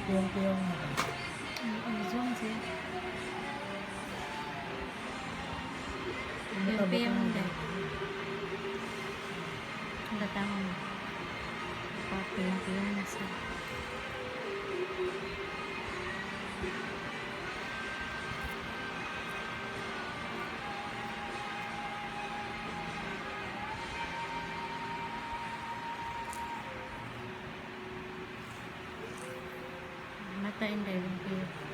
Piyong-piyong na ba? Ang zoom siya. Yung Piyong-piyong na. Ang datang pa piyong-piyong na siya. Mata inday yung piyong.